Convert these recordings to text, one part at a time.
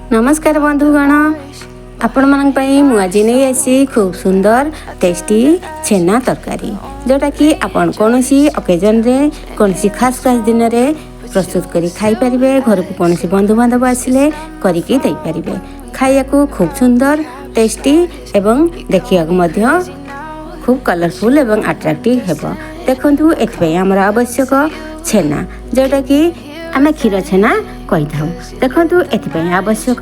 ନମସ୍କାର ବନ୍ଧୁଗଣ, ଆପଣମାନଙ୍କ ପାଇଁ ମୁଁ ଆଜି ନେଇ ଆସିଛି ଖୁବ୍ ସୁନ୍ଦର ଟେଷ୍ଟି ଛେନା ତରକାରୀ, ଯେଉଁଟାକି ଆପଣ କୌଣସି ଅକେଜନରେ, କୌଣସି ଖାସ୍ ଖାସ୍ ଦିନରେ ପ୍ରସ୍ତୁତ କରି ଖାଇପାରିବେ। ଘରକୁ କୌଣସି ବନ୍ଧୁବାନ୍ଧବ ଆସିଲେ କରିକି ଦେଇପାରିବେ। ଖାଇବାକୁ ଖୁବ୍ ସୁନ୍ଦର ଟେଷ୍ଟି ଏବଂ ଦେଖିବାକୁ ମଧ୍ୟ ଖୁବ୍ କଲରଫୁଲ୍ ଏବଂ ଆଟ୍ରାକ୍ଟିଭ୍ ହେବ। ଦେଖନ୍ତୁ, ଏଥିପାଇଁ ଆମର ଆବଶ୍ୟକ ଛେନା, ଯେଉଁଟାକି ଆମେ କ୍ଷୀର ଛେନା କହିଥାଉ। ଦେଖନ୍ତୁ, ଏଥିପାଇଁ ଆବଶ୍ୟକ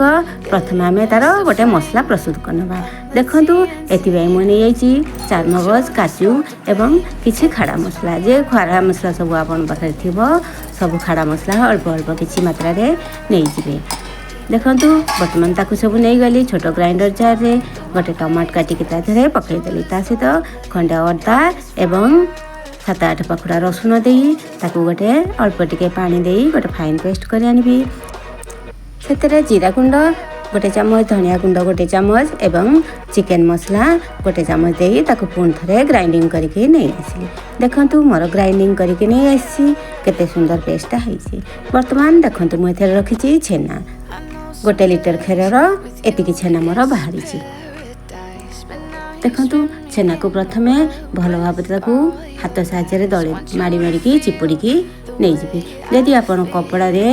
ପ୍ରଥମେ ଆମେ ତା'ର ଗୋଟେ ମସଲା ପ୍ରସ୍ତୁତ କରିନେବା। ଦେଖନ୍ତୁ, ଏଥିପାଇଁ ମୁଁ ନେଇଯାଇଛି ଚାରମଗଜ, କାଜୁ ଏବଂ କିଛି ଖାଡ଼ା ମସଲା। ଯେ ଖାଡ଼ା ମସଲା ସବୁ ଆପଣଙ୍କ ପାଖରେ ଥିବ, ସବୁ ଖାଡ଼ା ମସଲା ଅଳ୍ପ ଅଳ୍ପ କିଛି ମାତ୍ରାରେ ନେଇଯିବେ। ଦେଖନ୍ତୁ, ବର୍ତ୍ତମାନ ତାକୁ ସବୁ ନେଇଗଲି ଛୋଟ ଗ୍ରାଇଣ୍ଡର ଜାର୍ରେ। ଗୋଟେ ଟମାଟୋ କାଟିକି ତା ଦେହରେ ପକାଇଦେଲି। ତା ସହିତ ଖଣ୍ଡେ ଅଦା ଏବଂ 7-8 ପାଖୁଡ଼ା ରସୁଣ ଦେଇ ତାକୁ ଗୋଟେ ଅଳ୍ପ ଟିକେ ପାଣି ଦେଇ ଗୋଟେ ଫାଇନ୍ ପେଷ୍ଟ କରି ଆଣିବି। ସେଥିରେ ଜିରା ଗୁଣ୍ଡ ଗୋଟେ ଚାମଚ, ଧନିଆ ଗୁଣ୍ଡ ଗୋଟେ ଚାମଚ ଏବଂ ଚିକେନ୍ ମସଲା ଗୋଟେ ଚାମଚ ଦେଇ ତାକୁ ପୁଣି ଥରେ ଗ୍ରାଇଣ୍ଡିଙ୍ଗ କରିକି ନେଇ ଆସିଲି। ଦେଖନ୍ତୁ, ମୋର ଗ୍ରାଇଣ୍ଡିଙ୍ଗ କରିକି ନେଇ ଆସିଛି, କେତେ ସୁନ୍ଦର ପେଷ୍ଟଟା ହେଇଛି। ବର୍ତ୍ତମାନ ଦେଖନ୍ତୁ, ମୁଁ ଏଥିରେ ରଖିଛି ଛେନା। 1 ଲିଟର କ୍ଷୀରର ଏତିକି ଛେନା ମୋର ବାହାରିଛି। ଦେଖନ୍ତୁ, ଛେନାକୁ ପ୍ରଥମେ ଭଲ ଭାବରେ ତାକୁ ହାତ ସାହାଯ୍ୟରେ ଦଳି ମାଡ଼ି ମାଡ଼ିକି ଚିପୁଡ଼ିକି ନେଇଯିବି। ଯଦି ଆପଣ କପଡ଼ାରେ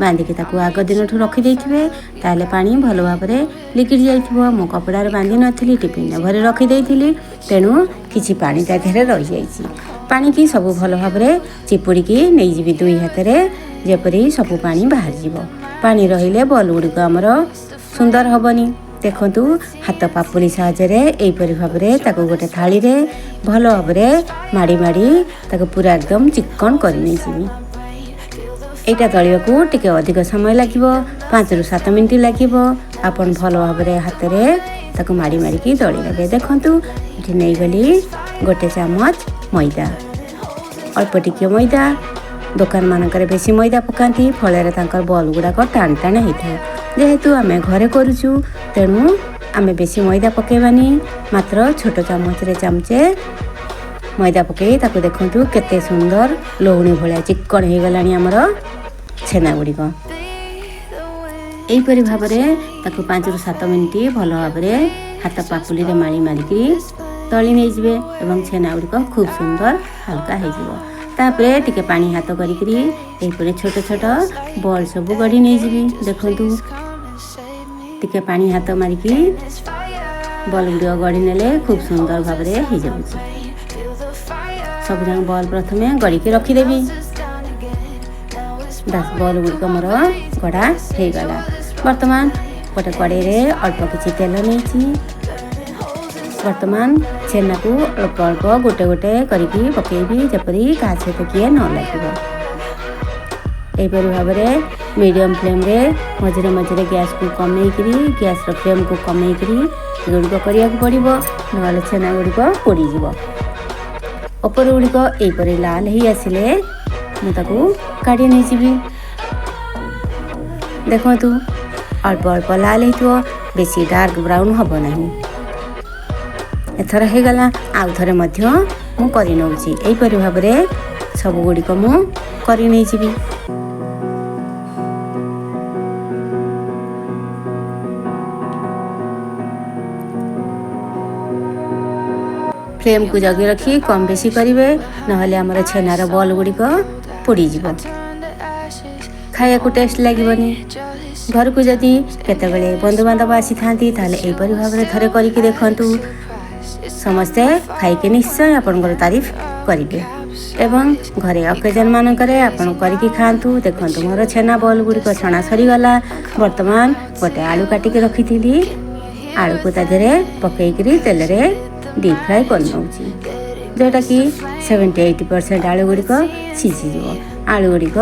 ବାନ୍ଧିକି ତାକୁ ଆଗ ଦିନଠୁ ରଖିଦେଇଥିବେ, ତାହେଲେ ପାଣି ଭଲ ଭାବରେ ଲିଗିଡ଼ି ଯାଇଥିବ। ମୁଁ କପଡ଼ାରେ ବାନ୍ଧି ନଥିଲି, ଟିଫିନରେ ଭରି ରଖିଦେଇଥିଲି, ତେଣୁ କିଛି ପାଣି ତା ଦେହରେ ରହିଯାଇଛି। ପାଣିକି ସବୁ ଭଲ ଭାବରେ ଚିପୁଡ଼ିକି ନେଇଯିବି ଦୁଇ ହାତରେ, ଯେପରି ସବୁ ପାଣି ବାହାରିଯିବ। ପାଣି ରହିଲେ ବଲ୍ ଗୁଡ଼ିକ ଆମର ସୁନ୍ଦର ହେବନି। ଦେଖନ୍ତୁ, ହାତ ପାପୁଲି ସାହାଯ୍ୟରେ ଏହିପରି ଭାବରେ ତାକୁ ଗୋଟେ ଥାଳିରେ ଭଲ ଭାବରେ ମାଡ଼ି ମାଡ଼ି ତାକୁ ପୁରା ଏକଦମ ଚିକ୍କଣ କରି ନେଇଯିବି। ଏଇଟା ଦଳିବାକୁ ଟିକେ ଅଧିକ ସମୟ ଲାଗିବ, 5ରୁ 7 ମିନିଟ୍ ଲାଗିବ। ଆପଣ ଭଲ ଭାବରେ ହାତରେ ତାକୁ ମାଡ଼ି ମାଡ଼ିକି ଦଳି ନେବେ। ଦେଖନ୍ତୁ, ଏଠି ନେଇଗଲି ଗୋଟେ ଚାମଚ ମଇଦା, ଅଳ୍ପ ଟିକେ ମଇଦା। ଦୋକାନମାନଙ୍କରେ ବେଶୀ ମଇଦା ପକାନ୍ତି, ଫଳରେ ତାଙ୍କର ବଲ୍ ଗୁଡ଼ାକ ଟାଣ ଟାଣ ହେଇଥାଏ। ଯେହେତୁ ଆମେ ଘରେ କରୁଛୁ, ତେଣୁ ଆମେ ବେଶୀ ମଇଦା ପକାଇବାନି। ମାତ୍ର ଛୋଟ ଚାମଚରେ ଚାମଚେ ମଇଦା ପକାଇ ତାକୁ ଦେଖନ୍ତୁ, କେତେ ସୁନ୍ଦର ଲହୁଣୀ ଭଳିଆ ଚିକ୍କଣ ହେଇଗଲାଣି ଆମର ଛେନା ଗୁଡ଼ିକ। ଏହିପରି ଭାବରେ ତାକୁ 5ରୁ 7 ମିନିଟ୍ ଭଲ ଭାବରେ ହାତ ପାପୁଲିରେ ମାଡ଼ି ମାରିକି ଦଳି ନେଇଯିବେ ଏବଂ ଛେନା ଗୁଡ଼ିକ ଖୁବ୍ ସୁନ୍ଦର ହାଲକା ହେଇଯିବ। ତାପରେ ଟିକେ ପାଣି ହାତ କରିକିରି ଏହିପରି ଛୋଟ ଛୋଟ ବଲ୍ ସବୁ ଗଢ଼ି ନେଇଯିବି। ଦେଖନ୍ତୁ, ଟିକେ ପାଣି ହାତ ମାରିକି ବଲ୍ ଗୁଡ଼ିକ ଗଢ଼ି ନେଲେ ଖୁବ୍ ସୁନ୍ଦର ଭାବରେ ହେଇଯାଉଛି। ସବୁଯାକ ବଲ୍ ପ୍ରଥମେ ଗଢ଼ିକି ରଖିଦେବି। ବାସ୍, ବଲ୍ ଗୁଡ଼ିକ ମୋର ଗଢ଼ା ହେଇଗଲା। ବର୍ତ୍ତମାନ ଗୋଟେ କଡ଼େଇରେ ଅଳ୍ପ କିଛି ତେଲ ନେଇଛି। ବର୍ତ୍ତମାନ ଛେନାକୁ ଅଳ୍ପ ଅଳ୍ପ ଗୋଟେ ଗୋଟେ କରିକି ପକାଇବି, ଯେପରି କାହା ସହିତ କିଏ ନ ଲାଗିବ। ଏହିପରି ଭାବରେ ମିଡ଼ିୟମ୍ ଫ୍ଲେମ୍ରେ ମଝିରେ ମଝିରେ ଗ୍ୟାସ୍କୁ କମେଇକିରି, ଗ୍ୟାସ୍ର ଫ୍ଲେମ୍କୁ କମେଇକିରି ଏଗୁଡ଼ିକ କରିବାକୁ ପଡ଼ିବ, ନହେଲେ ଛେନା ଗୁଡ଼ିକ ପୋଡ଼ିଯିବ। ଉପର ଗୁଡ଼ିକ ଏହିପରି ଲାଲ ହେଇ ଆସିଲେ ମୁଁ ତାକୁ କାଢ଼ି ନେଇଯିବି। ଦେଖନ୍ତୁ, ଅଳ୍ପ ଅଳ୍ପ ଲାଲ ହେଇଥିବ, ବେଶୀ ଡାର୍କ ବ୍ରାଉନ୍ ହେବ ନାହିଁ। ଏଥର ହେଇଗଲା, ଆଉ ଥରେ ମଧ୍ୟ ମୁଁ କରିନେଉଛି। ଏହିପରି ଭାବରେ ସବୁଗୁଡ଼ିକ ମୁଁ କରିନେଇଯିବି। ଫ୍ଲେମ୍କୁ ଜଗି ରଖି କମ୍ ବେଶୀ କରିବେ, ନହେଲେ ଆମର ଛେନାର ବଲ୍ ଗୁଡ଼ିକ ପୋଡ଼ିଯିବ, ଖାଇବାକୁ ଟେଷ୍ଟ ଲାଗିବନି। ଘରକୁ ଯଦି କେତେବେଳେ ବନ୍ଧୁବାନ୍ଧବ ଆସିଥାନ୍ତି, ତାହେଲେ ଏହିପରି ଭାବରେ ଥରେ କରିକି ଦେଖନ୍ତୁ। ସମସ୍ତେ ଖାଇକି ନିଶ୍ଚୟ ଆପଣଙ୍କର ତାରିଫ କରିବେ ଏବଂ ଘରେ ଅକେଜନ୍ ମାନଙ୍କରେ ଆପଣ କରିକି ଖାଆନ୍ତୁ। ଦେଖନ୍ତୁ, ମୋର ଛେନା ବଲ୍ ଗୁଡ଼ିକ ଛଣା ସରିଗଲା। ବର୍ତ୍ତମାନ ଗୋଟେ ଆଳୁ କାଟିକି ରଖିଥିଲି, ଆଳୁକୁ ତା ଦେହରେ ପକାଇକିରି ତେଲରେ ଡିପ୍ ଫ୍ରାଏ କରିନେଉଛି, ଯେଉଁଟାକି 70-80% ଆଳୁ ଗୁଡ଼ିକ ସିଝିଯିବ। ଆଳୁ ଗୁଡ଼ିକ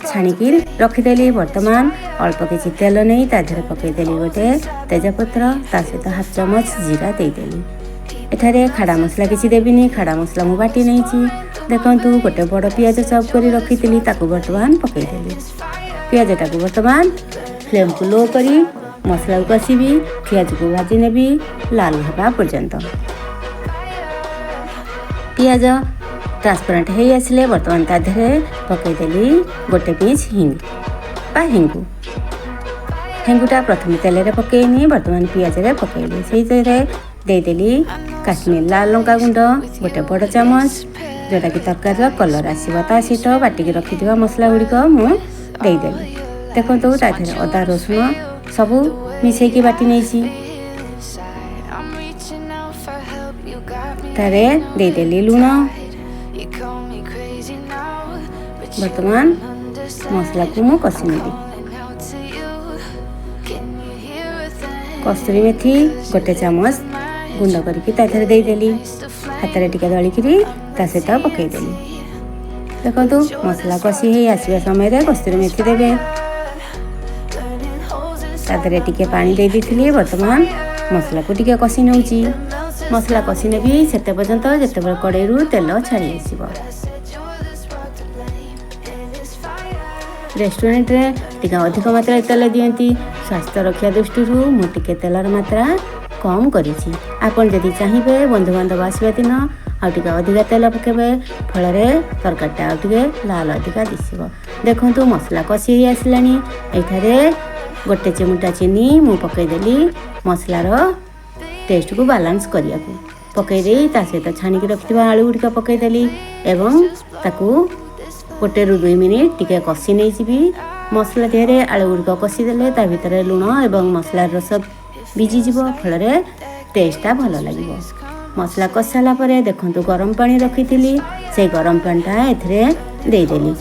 ଛାଣିକି ରଖିଦେଲି। ବର୍ତ୍ତମାନ ଅଳ୍ପ କିଛି ତେଲ ନେଇ ତା ଦେହରେ ପକାଇଦେଲି ଗୋଟେ ତେଜପତ୍ର, ତା ସହିତ ହାଫ୍ ଚାମଚ ଜିରା ଦେଇଦେଲି। ଏଠାରେ ଖାଡ଼ା ମସଲା କିଛି ଦେବିନି, ଖାଡ଼ା ମସଲା ମୁଁ ବାଟି ନେଇଛି। ଦେଖନ୍ତୁ, ଗୋଟେ ବଡ଼ ପିଆଜ ଚପ୍ କରି ରଖିଥିଲି, ତାକୁ ବର୍ତ୍ତମାନ ପକାଇଦେଲି। ପିଆଜଟାକୁ ବର୍ତ୍ତମାନ ଫ୍ଲେମ୍କୁ ଲୋ କରି ମସଲାକୁ କଷିବି, ପିଆଜକୁ ଭାଜି ନେବି ଲାଲ ହେବା ପର୍ଯ୍ୟନ୍ତ। ପିଆଜ ଟ୍ରାନ୍ସପରେଣ୍ଟ ହେଇ ଆସିଲେ ବର୍ତ୍ତମାନ ତା ଦେହରେ ପକାଇଦେଲି ଗୋଟେ ପିଞ୍ଚ ହିଙ୍ଗ ବା ହିଙ୍ଗୁ। ହେଙ୍ଗୁଟା ପ୍ରଥମେ ତେଲରେ ପକାଇନି, ବର୍ତ୍ତମାନ ପିଆଜରେ ପକାଇଲି। ସେଇଥିରେ ଦେଇଦେଲି କାଶ୍ମୀର ଲାଲ ଲଙ୍କା ଗୁଣ୍ଡ ଗୋଟେ ବଡ଼ ଚାମଚ, ଯେଉଁଟାକି ତରକାରୀର କଲର୍ ଆସିବ। ତା ସହିତ ବାଟିକି ରଖିଥିବା ମସଲା ଗୁଡ଼ିକ ମୁଁ ଦେଇଦେଲି। ଦେଖନ୍ତୁ, ତା ଦେହରେ ଅଦା ରସୁଣ ସବୁ ମିଶାଇକି ବାଟି ନେଇଛି। ତାରେ ଦେଇଦେଲି ଲୁଣ। ବର୍ତ୍ତମାନ ମସଲାକୁ ମୁଁ କଷି ନେବି। କସ୍ତୁରୀ ମେଥି ଗୋଟେ ଚାମଚ ଗୁଣ୍ଡ କରିକି ତା ଦେହରେ ଦେଇଦେଲି। ହାତରେ ଟିକେ ଦଳିକିରି ତା ସହିତ ପକାଇଦେଲି। ଦେଖନ୍ତୁ, ମସଲା କଷି ହେଇ ଆସିବା ସମୟରେ କସ୍ତୁରୀ ମେଥି ଦେବେ। ତା ଦେହରେ ଟିକେ ପାଣି ଦେଇ ଦେଇଥିଲି। ବର୍ତ୍ତମାନ ମସଲାକୁ ଟିକେ କଷି ନେଉଛି। ମସଲା କଷି ନେବି ସେତେ ପର୍ଯ୍ୟନ୍ତ ଯେତେବେଳେ କଡ଼େଇରୁ ତେଲ ଛାଡ଼ି ଆସିବ। ରେଷ୍ଟୁରାଣ୍ଟରେ ଟିକେ ଅଧିକ ମାତ୍ରାରେ ତେଲ ଦିଅନ୍ତି। ସ୍ୱାସ୍ଥ୍ୟ ରକ୍ଷା ଦୃଷ୍ଟିରୁ ମୁଁ ଟିକେ ତେଲର ମାତ୍ରା କମ୍ କରିଛି। ଆପଣ ଯଦି ଚାହିଁବେ, ବନ୍ଧୁବାନ୍ଧବ ଆସିବା ଦିନ ଆଉ ଟିକେ ଅଧିକା ତେଲ ପକାଇବେ, ଫଳରେ ତରକାରୀଟା ଆଉ ଟିକେ ଲାଲ ଅଧିକା ଦିଶିବ। ଦେଖନ୍ତୁ, ମସଲା କଷି ହେଇ ଆସିଲାଣି। ଏଇଠାରେ ଗୋଟେ ଚିମୁଟା ଚିନି ମୁଁ ପକାଇଦେଲି ମସଲାର ଟେଷ୍ଟକୁ ବାଲାନ୍ସ କରିବାକୁ। ପକାଇ ଦେଇ ତା ସହିତ ଛାଣିକି ରଖିଥିବା ଆଳୁ ଗୁଡ଼ିକ ପକାଇଦେଲି ଏବଂ ତାକୁ 1ରୁ 2 ମିନିଟ୍ ଟିକେ କଷି ନେଇଯିବି। ମସଲା ଦେହରେ ଆଳୁ ଗୁଡ଼ିକ କଷିଦେଲେ ତା ଭିତରେ ଲୁଣ ଏବଂ ମସଲାର ରସ ଭିଜିଯିବ, ଫଳରେ ଟେଷ୍ଟଟା ଭଲ ଲାଗିବ। ମସଲା କଷି ସାରିଲା ପରେ ଦେଖନ୍ତୁ, ଗରମ ପାଣି ରଖିଥିଲି, ସେଇ ଗରମ ପାଣିଟା ଏଥିରେ ଦେଇଦେଲି।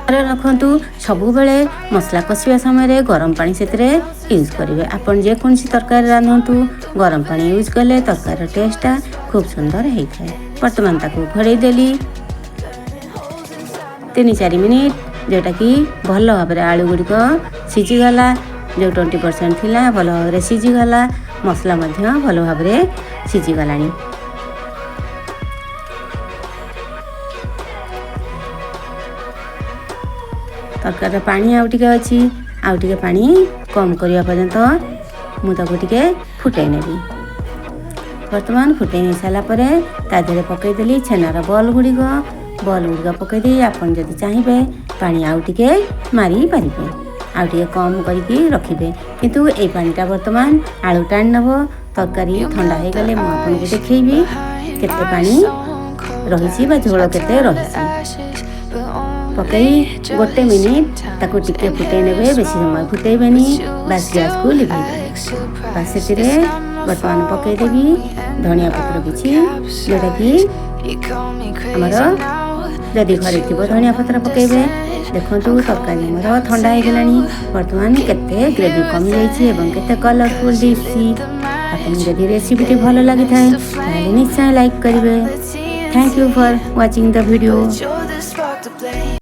ରଖନ୍ତୁ, ସବୁବେଳେ ମସଲା କଷିବା ସମୟରେ ଗରମ ପାଣି ସେଥିରେ ୟୁଜ୍ କରିବେ। ଆପଣ ଯେକୌଣସି ତରକାରୀ ରାନ୍ଧନ୍ତୁ, ଗରମ ପାଣି ୟୁଜ୍ କଲେ ତରକାରୀର ଟେଷ୍ଟଟା ଖୁବ୍ ସୁନ୍ଦର ହେଇଥାଏ। ବର୍ତ୍ତମାନ ତାକୁ ଘୋଡ଼େଇ ଦେଲି 3-4 ମିନିଟ୍, ଯେଉଁଟାକି ଭଲ ଭାବରେ ଆଳୁ ଗୁଡ଼ିକ ସିଝିଗଲା। ଯେଉଁ 20% ଥିଲା ଭଲ ଭାବରେ ସିଝିଗଲା, ମସଲା ମଧ୍ୟ ଭଲ ଭାବରେ ସିଝିଗଲାଣି। ତରକାରୀର ପାଣି ଆଉ ଟିକେ ଅଛି, ଆଉ ଟିକେ ପାଣି କମ୍ କରିବା ପର୍ଯ୍ୟନ୍ତ ମୁଁ ତାକୁ ଟିକେ ଫୁଟାଇ ନେବି। ବର୍ତ୍ତମାନ ଫୁଟାଇ ନେଇ ସାରିଲା ପରେ ତା ଦେହରେ ପକାଇଦେଲି ଛେନାର ବଲ୍ ଗୁଡ଼ିକ। ବଲ୍ ଗୁଡ଼ିକ ପକାଇ ଦେଇ ଆପଣ ଯଦି ଚାହିଁବେ ପାଣି ଆଉ ଟିକେ ମାରି ପାରିବେ, ଆଉ ଟିକେ କମ୍ କରିକି ରଖିବେ। କିନ୍ତୁ ଏଇ ପାଣିଟା ବର୍ତ୍ତମାନ ଆଳୁ ଟାଣି ନେବ। ତରକାରୀ ଥଣ୍ଡା ହେଇଗଲେ ମୁଁ ଆପଣଙ୍କୁ ଦେଖେଇବି କେତେ ପାଣି ରହିଛି ବା ଝୋଳ କେତେ ରହିଛି। ପକାଇ ଗୋଟେ ମିନିଟ୍ ତାକୁ ଟିକେ ଫୁଟେଇ ନେବେ, ବେଶୀ ସମୟ ଫୁଟେଇବେନି। ବାସ୍, ଗ୍ୟାସ୍କୁ ଲିଭେଇଦେବେ। ବାସ୍, ସେଥିରେ ବର୍ତ୍ତମାନ ପକାଇଦେବି ଧନିଆ ପତ୍ର କିଛି, ଯେଉଁଟାକି ଆମର ଯଦି ଘରେ ଥିବ ଧନିଆ ପତ୍ର ପକାଇବେ। ଦେଖନ୍ତୁ, ତରକାରୀ ଆମର ଥଣ୍ଡା ହେଇଗଲାଣି। ବର୍ତ୍ତମାନ କେତେ ଗ୍ରେଭି କମିଯାଇଛି ଏବଂ କେତେ କଲରଫୁଲ୍ ଦିଶୁଛି। ଆପଣଙ୍କୁ ଯଦି ରେସିପିଟି ଭଲ ଲାଗିଥାଏ, ତାହେଲେ ନିଶ୍ଚୟ ଲାଇକ୍ କରିବେ। Thank you for watching the video.